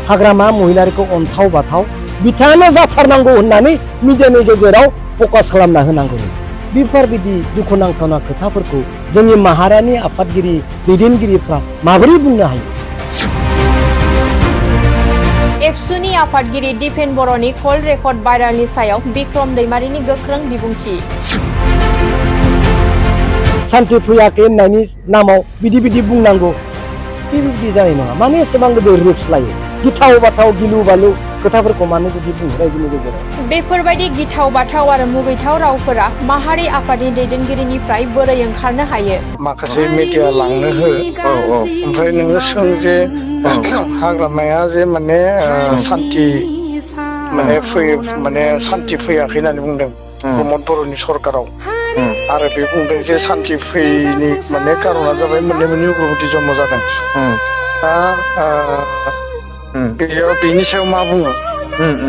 हाग्रामा महिलारिखौ अनथाव बाथाव बिथाङानो जाथारनांगौ होननानै मिडियानि गेजेराव फकास खालामना होनांगौ। बेफोरबायदि दुखुनांथावना खोथाफोरखौ जोंनि माहारियारि आफादगिरि दैदेनगिरिफ्रा माबोरै बुंनो हायो? एबसुनि आफादगिरि दिपेन बर'नि कल रेकर्ड भाइरेलनि सायाव बिक्रम दैमारिनि गोख्रों बिबुंथि। सान्थि फैयाखै होननायनि नामाव बिदि बुंनांगौ बेबायदि जानाय नङा। माने एसेबां गिदिर रिक्स लायो? गिथाव बाथाव गिलु बालु खोथाफोरखौ मानो बिदि बुङो रायजोनि गेजेराव? बेफोरबायदि गिथाव बाथाव आरो मुगैथाव रावफोरा माहारि आफादनि दैदेनगिरिनिफ्राय बोरै ओंखारनो हायो? माखासे मिडिया लांनो हो ओमफ्राय नोङो सों जे हाग्रामाया जे माने सान्थि फैयाखै होननानै बुंदों प्रमद बर'नि सरकाराव। आरो बे बुंदों जे सान्थि फैयैनि माने कारना जाबाय मोननै उग्रपन्थि जन्म जादों। दा बेनि सायाव मा बुङो?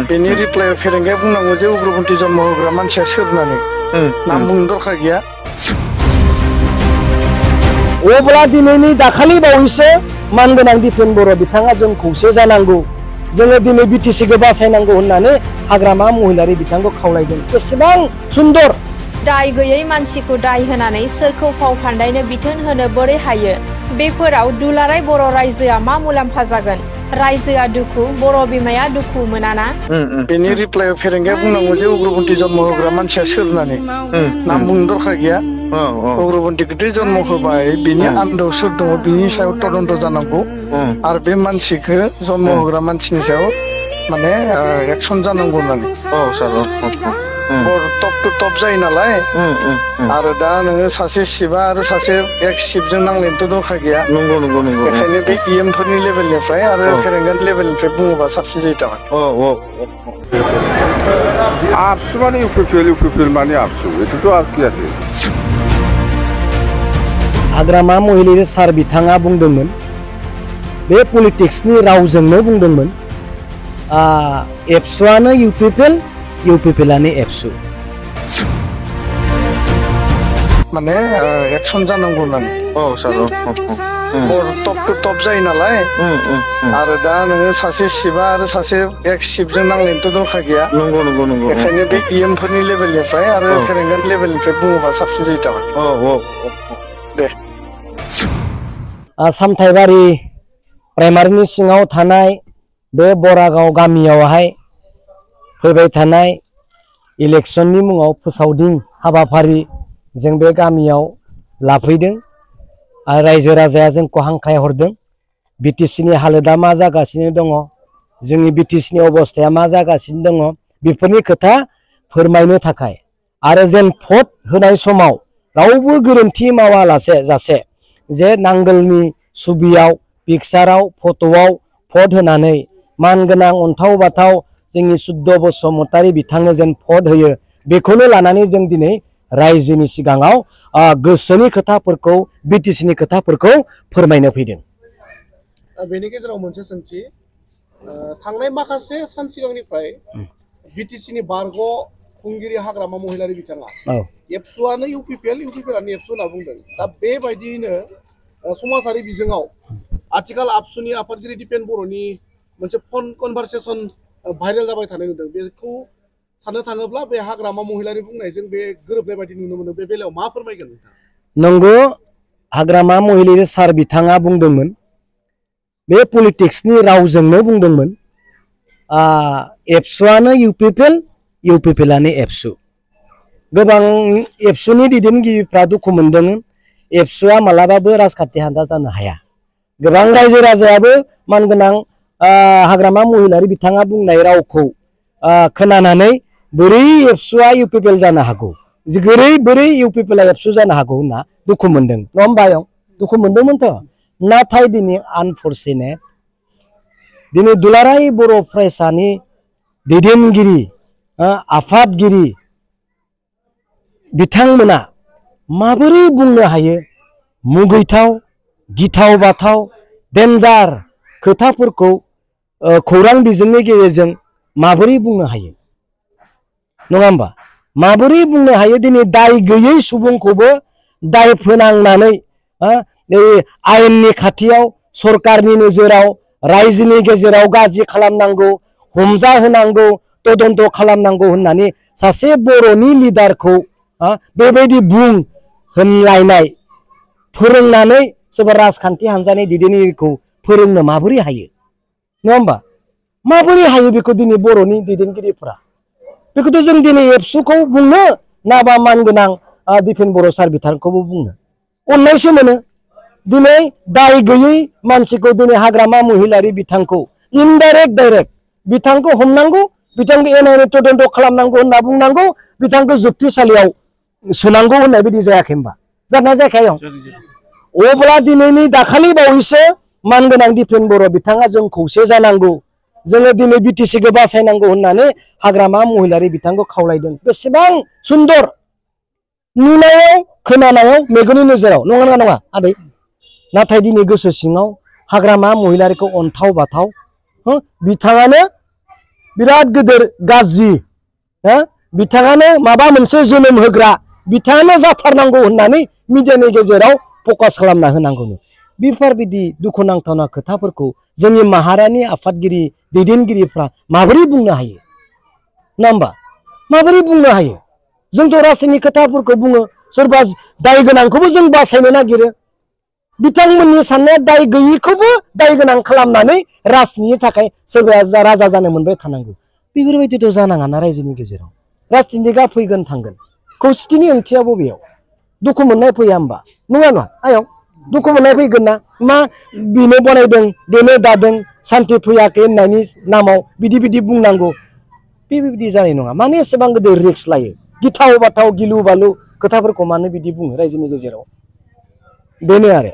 बेनि रिप्लाइआव फेरेंगाया बुंनांगौ जे उग्रपन्थि जन्म होग्रा मानसिया सोर होननानै नाम बुंनो दरखार गैया। अब्ला दिनैनि दाखालि बावैसो मानगोनां दिपेन बर' बिथाङा जों खौसे जानांगौ, जोङो दिनै बिटिसिखौ बासायनांगौ होननानै हाग्रामा महिलारि बिथांखौ खावलायदों। बेसेबां सुन्दर! दाय गैयै मानसिखौ दाय होनानै सोरखौ फाव फान्दायनो बिथोन होनो बोरै हायो? बेफोराव दुलाराय बर' रायजोआ मा मुलाम्फा जागोन? रायजोआ दुखु, बर' बिमाया दुखु मोनाना? बेनि रिप्लाइआव फेरेंगाया बुंनांगौ जे उग्रपन्थि जन्म होग्रा मानसिया सोर होननानै नाम बुंनो दरखार गैया। उग्रपन्थि गिदिर जन्म होबाय, बिनि आन्दोआव सोर दङ बिनि सायाव तदन्त जानांगौ। आरो बे मानसिखौ जन्म होग्रा मानसिनि सायाव माने एक्सन जानांगौ होननानै। टप टु टप जायो नालाय। आरो दा नोङो सासे शिबा आरो सासे एक्स शिबजों नांलायनोथ' दरखार गैया। नंगौ। बेखायनो बे इएमफोरनि लेभेलनिफ्राय आरो फेरेंगानि लेभेलनिफ्राय बुङोबा साबसिन जायो थारमाने। आबसु माने इउपिपिएल माने आबसु, बेथ' आरो কি আছে? हाग्रामा महिलारि सार बिथाङा बुंदोंमोन, बे पलिटिक्सनि रावजोंनो बुंदोंमोन, एबसुआनो इउपिपिएलआनो एबसु। माने एक्सन जानांगौ होननानै। टप टु टप जायो नालाय। आरो दा नोङो सासे शिबा आरो सासे एक्स शिबजों नांलायनोथ' दरखार गैया। नंगौ। बेखायनो बे इएमफोरनि लेभेलनिफ्राय आरो फेरेंगानि लेभेलनिफ्राय बुङोबा साबसिन जायो थारमाने। दे। सामथाइबारि प्राइमारिनि सिङाव थानाय बे बरागाव गामियावहाय फैबाय थानाय इलेक्सननि मुङाव फोसावदिं हाबाफारि जों बे गामियाव लाफैदों आरो रायजो राजाया जोंखौ हांख्राय हरदों। बिटिसिनि हालोदा मा जागासिनो दङ, जोंनि बिटिसिनि अबस्थाया मा जागासिनो दङ, बेफोरनि खोथा फोरमायनो थाखाय आरो जेन भट होनाय समाव रावबो गोरोन्थि मावालासे जासे जे नांगोलनि सुबियाव पिक्साराव फट'आव भट होनानै मानगोनां अनथाव बाथाव जोंनि सुद्ध बसुमतारी बिथांनो जेन भट होयो, बेखौनो लानानै जों दिनै रायजोनि सिगाङाव गोसोनि खोथाफोरखौ बिटिसिनि खोथाफोरखौ फोरमायनो फैदों। बेनि गेजेराव मोनसे सोंथि, थांनाय माखासे सान सिगांनिफ्राय बिटिसिनि बारग' खुंगिरि हाग्रामा महिलारि बिथाङा एबसुआनो इउपिपिएलआनो एबसु होनना बुंदों। दा बेबायदियैनो समाजारि बिजोङाव आथिखाल आबसुनि आफादगिरि दिपेन बर'नि मोनसे फन कनभारसेसन भाइरेल जाबाय थानाय नुदों। बेखौ साननो थाङोब्ला बे हाग्रामा महिलारि बुंनायजों बे गोरोबनाय बायदि नुनो मोनो। बे बेलायाव मा फोरमायगोन नोंथाङा? नंगौ, हाग्रामा महिलारि सार बिथाङा बुंदोंमोन, बे पलिटिक्सनि रावजोंनो बुंदोंमोन, एबसुआनो इउपिपिएलआनो एबसु। गोबां एबसुनि दैदेनगिरिफ्रा दुखु मोनदों, एबसुआ मालाबाबो राजखान्थि हान्जा जानो हाया। गोबां रायजो राजायाबो मानगोनां हाग्रामा महिलारि बिथाङा बुंनाय रावखौ खोनानानै बोरै एबसुआ इउपिपिएल जानो हागौ, बोरै इउपिपिएलआ एबसु जानो हागौ होनना दुखु मोनदों, नङा होमबा? दुखु मोनदोंमोनथ'। नाथाय दिनै आनफरचुनेट, दिनै दुलाराय बर' फरायसानि दैदेनगिरि आफादगिरि बिथांमोना माबोरै बुंनो हायो मुगैथाव गिथाव बाथाव डेन्जार खोथाफोरखौ खौरां बिजोंनि गेजेरजों माबोरै बुंनो हायो, नङा होमबा? माबोरै बुंनो हायो? दिनै दाय गैयै सुबुंखौबो दाय फोनांनानै आयेननि खाथियाव सरकारनि नोजोराव रायजोनि गेजेराव गाज्रि खालामनांगौ हमजा होनांगौ तदन्त खालामनांगौ होननानै सासे बर'नि लिडारखौ बेबायदि बुं होनलायनाय फोरोंनानै सोरबा राजखान्थि हान्जानि दैदेनगिरिखौ फोरोंनो माबोरै हायो नङा होमबा माबोरै हायो बेखौ दिनै बर'नि दैदेनगिरिफोरा बेखौथ' जों दिनै एबसुखौ बुंनो नाबा मानगोनां दिपेन बर' सार बिथांखौबो बुंनो अननायसो मोनो दिनै दाय गैयै मानसिखौ दिनै हाग्रामा महिलारि बिथांखौ इनडाइरेक्ट डाइरेक्ट बिथांखौ हमनांगौ बिथांखौ एनायनि तदन्त खालामनांगौ होनना बुंनांगौ बिथांखौ जोबथेसालियाव सोनांगौ होननाय बायदि जायाखै होनबा जादोंना जायाखै अब्ला दिनैनि दाखालि बावैसो मानगोनां दिपेन बर' बिथाङा जों खौसे जानांगौ जोङो दिनै बिटिसिखौ बासायनांगौ होननानै हाग्रामा महिलारि बिथांखौ खावलायदों बेसेबां सुन्दर नुनायाव खोनानायाव मेगननि नोजोराव नङा नङा आदै नाथाय दिनै गोसो सिङाव हाग्रामा महिलारिखौ अनथाव बाथाव बिथाङानो बिराद गिदिर गाज्रि बिथाङानो माबा मोनसे जोनोम होग्रा बिथाङानो जाथारनांगौ होननानै मिडियानि गेजेराव फकास खालामना होनांगौ बेफोरबायदि दुखुनांथावना खोथाफोरखौ जोंनि माहारियारि आफादगिरि दैदेनगिरिफ्रा माबोरै बुंनो हायो नङा होमबा माबोरै बुंनो हायो जोंथ' राजनीतिनि खोथाफोरखौ बुङो सोरबा दाय गोनांखौबो जों बासायनो नागिरो बिथांमोननि साननाया दाय गैयैखौबो दाय गोनां खालामनानै राजनीतिनि थाखाय सोरबाया राजा जानो मोनबाय थानांगौ बेफोरबायदिथ' जानाङाना रायजोनि गेजेराव राजनीतिकआ फैगोन थांगोन खौसेथिनि ओंथिया बबेयाव दुखु मोननाय फैया होमबा नङा आयं दुखु मोननाय फैगोन ना मा बेनो बनायदों बेनो दादों सान्थि फैयाखै होननायनि नामाव बिदि बुंनांगौ बेबायदि जानाय नङा माने एसेबां गिदिर रिक्स लायो गिथाव बाथाव गिलु बालु खोथाफोरखौ मानो बिदि बुङो रायजोनि गेजेराव बेनो आरो